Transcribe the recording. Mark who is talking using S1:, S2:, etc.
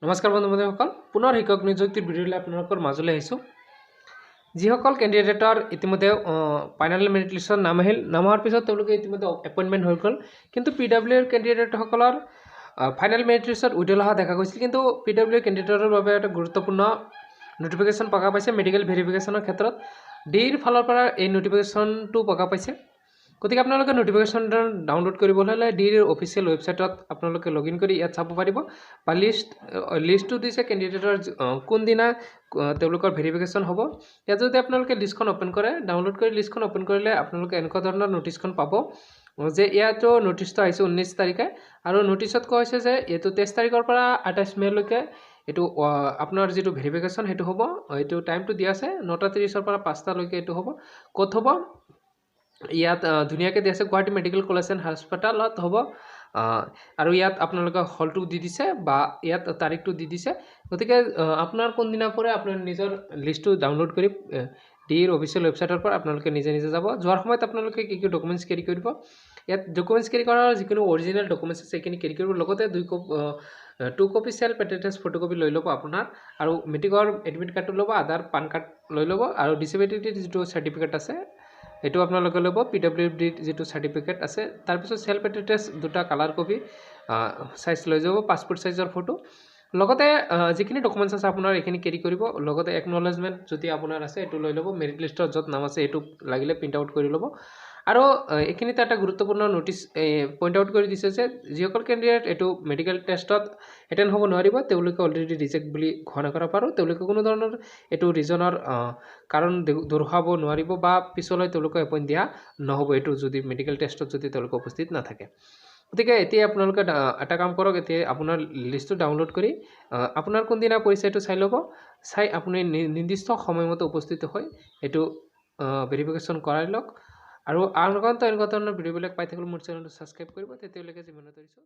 S1: নমস্কাৰ বন্ধু বান্ধৱীসকল, পুনৰ শিক্ষক নিযুক্তিৰ ভিডিঅ'লৈ আপোনালোকৰ মাজলৈ আহিছোঁ। যিসকল কেণ্ডিডেটৰ ইতিমধ্যে ফাইনেল মেৰিট লিষ্টত নাম আহিল, নাম অহাৰ পিছত তেওঁলোকে ইতিমধ্যে এপইণ্টমেণ্ট হৈ গ'ল, কিন্তু পি ডাব্লিউৰ কেণ্ডিডেটসকলৰ ফাইনেল মেৰিট লিষ্টত উইড্ৰল অহা দেখা গৈছিল। কিন্তু পি ডাব্লিউ কেণ্ডিডেটৰ বাবে এটা গুৰুত্বপূৰ্ণ নটিফিকেশ্যন প্ৰকাশ পাইছে। মেডিকেল ভেৰিফিকেশ্যনৰ ক্ষেত্ৰত ডিৰ ফালৰ পৰা এই নটিফিকেশ্যনটো প্ৰকাশ পাইছে। গতিকে আপোনালোকে নটিফিকেশ্যনটো ডাউনলোড কৰিবলৈ হ'লে ডিৰ অফিচিয়েল ৱেবছাইটত আপোনালোকে লগ ইন কৰি ইয়াত চাব পাৰিব বা লিষ্টটো দিছে কেণ্ডিডেটৰ কোনদিনা তেওঁলোকৰ ভেৰিফিকেশ্যন হ'ব। ইয়াত যদি আপোনালোকে লিষ্টখন অ'পেন কৰে, ডাউনলোড কৰি লিষ্টখন অ'পেন কৰিলে আপোনালোকে এনেকুৱা ধৰণৰ নটিচখন পাব যে ইয়াতো নটিচটো আহিছে 19 তাৰিখে আৰু নটিচত কোৱা হৈছে যে এইটো 23 তাৰিখৰ পৰা 28 মে'লৈকে এইটো আপোনাৰ যিটো ভেৰিফিকেশ্যন সেইটো হ'ব। এইটো টাইমটো দিয়া আছে 9:30ৰ পৰা 5টালৈকে এইটো হ'ব। ক'ত হ'ব? ইয়াত ধুনীয়াকৈ দিয়া আছে, গুৱাহাটী মেডিকেল কলেজ এণ্ড হাস্পতালত হ'ব আৰু ইয়াত আপোনালোকে হলটো দি দিছে বা ইয়াত তাৰিখটো দি দিছে। গতিকে আপোনাৰ কোনদিনা পৰে, আপোনাৰ নিজৰ লিষ্টটো ডাউনলোড কৰি ডিৰ অফিচিয়েল ৱেবছাইটৰ পৰা আপোনালোকে নিজে নিজে যাব। যোৱাৰ সময়ত আপোনালোকে কি কি ডকুমেণ্টছ কেৰি কৰিব? ইয়াত ডকুমেণ্টছ কেৰি কৰাৰ যিকোনো অৰিজিনেল ডকুমেণ্টছ আছে, সেইখিনি কেৰি কৰিব। লগতে দুই কপ 2 কপি চেল্ফ এটেষ্টেড ফটোকপি লৈ ল'ব আপোনাৰ আৰু মেট্ৰিকৰ এডমিট কাৰ্ডটো ল'ব, আধাৰ, পান কাৰ্ড লৈ ল'ব আৰু ডিচেবিলিটিৰ যিটো চাৰ্টিফিকেট আছে সেইটো আপোনালোকে ল'ব, পি ডাব্লিউ ডিৰ যিটো চাৰ্টিফিকেট আছে। তাৰপিছত চেল্ফ এটেষ্টেড দুটা কালাৰ কপি চাইজ লৈ যাব, পাছপৰ্ট চাইজৰ ফটো। লগতে যিখিনি ডকুমেণ্টছ আছে আপোনাৰ, এইখিনি কেৰি কৰিব। লগতে একনলেজমেণ্ট যদি আপোনাৰ আছে, এইটো লৈ ল'ব। মেৰিট লিষ্টত য'ত নাম আছে, এইটো লাগিলে প্ৰিণ্ট আউট কৰি ল'ব। আৰু এইখিনিতে এটা গুৰুত্বপূৰ্ণ নটিচ পইণ্ট আউট কৰি দিছে যে যিসকল কেণ্ডিডেট এইটো মেডিকেল টেষ্টত এটেণ্ড হ'ব নোৱাৰিব, তেওঁলোকে অলৰেডি ৰিজেক্ট বুলি ঘোষণা কৰা পাৰোঁ। তেওঁলোকে কোনো ধৰণৰ এইটো ৰিজনৰ কাৰণ দৰ্শাব নোৱাৰিব বা পিছলৈ তেওঁলোকে এপইণ্ট দিয়া নহ'ব, এইটো যদি মেডিকেল টেষ্টত যদি তেওঁলোকে উপস্থিত নাথাকে। গতিকে এতিয়া আপোনালোকে এটা কাম কৰক, এতিয়া আপোনাৰ লিষ্টটো ডাউনলোড কৰি আপোনাৰ কোনদিনা পৰিছে এইটো চাই ল'ব। চাই আপুনি নিৰ্দিষ্ট সময়মতে উপস্থিত হৈ এইটো ভেৰিফিকেশ্যন কৰাই লওক আৰু আগন্তক এনেকুৱা ধৰণৰ ভিডিঅ'বিলাক পাই থাকিলে মোৰ চেনেলটো ছাবস্ক্ৰাইব কৰিব। তেতিয়ালৈকে জীৱনত এৰিছোঁ।